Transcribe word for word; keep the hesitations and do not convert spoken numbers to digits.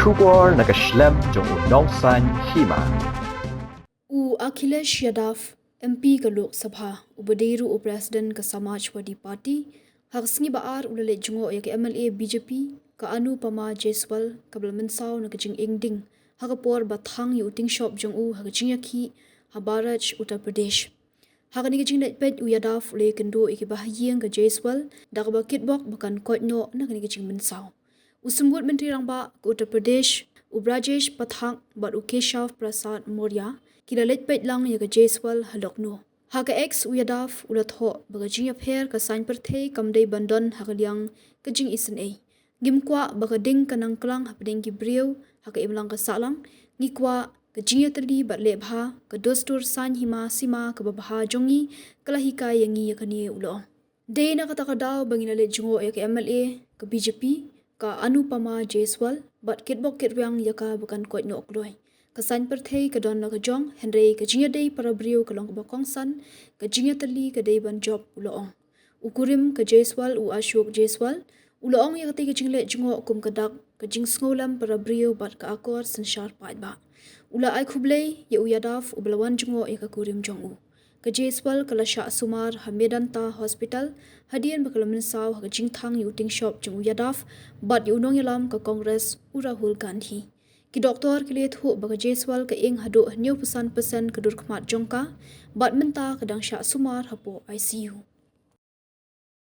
Khubor na ka shlem jong u Nongsaiñ Hima. U Akhilesh Yadav, M P ka Lok Sabha, uba dei ruh u President ka Samajwadi Party, ha ka sngi ba ar u la leit jngoh ïa ka M L A B J P, ka Anupama Jaiswal, kaba la mynsaw na ka jinging ding ha ka por ba thang ïa u tyngshop jong u ha ka jingïakhih ha Bharuch, Uttar Pradesh. Ha kane ka jingleit peit, u Yadav u la ïakynduh ïa kiba ha ïing ka Jaiswal da kaba kitbok ba kan koit noh na kane ka jingmynsaw. U Symbud Myntri Rangbah ka Uttar Pradesh, u Brajesh Pathak bad u Keshav Prasad Maurya, ki la leit peit lang ïa ka Jaiswal ha Lucknow. Ha ka X, u Yadav u la thoh ba ka jingïapher ka saiñ pyrthei kam dei ban don ha ka liang ka jingisynei. Ngim kwah ba ka ding ka nang klang hapdeng ki briew ha ka imlang ka sahlang. Ngi kwah ka jingïatylli bad leh bha, ka dustur saiñ hima sima kaba bha jong ngi ka la hikai ïa ngi ïa kane, u la ong. Dei na kata ka daw ba ngi la leit jngoh ïa ka M L A ka B J P, ka Anupama Jaiswal, bad kitbok kitrwiang ïa ka ba kan koit noh kloi. Ka saiñ pyrthei ka don la ka jong, hynrei ka jingïadei para briew ka long kaba kongsan, ka jingïatylli ka dei ban jop, u la ong. U kurim ka Jaiswal, u Ashok Jaiswal, u la ong ïa katei ka jingleit jngoh kum ka dak ka jingsngewlem para briew bad ka akor synshar paidbah. U la ai khublei ïa u Yadav uba la wan jngoh ïa ka kurim jong u. Ka Jaiswal ka la shah sumar ha Medanta Hospital hadien ba ka la mynsaw ha ka jingthang ïa u tyngshop jong u Yadav bad ïa u nongïalam ka Congress, u Rahul Gandhi. Ki doktor ki la ïathuh ba ka Jaiswal ka ing haduh hynñiewphew san percent ka dur khmat jong ka, bad mynta ka dang shah sumar hapoh I C U.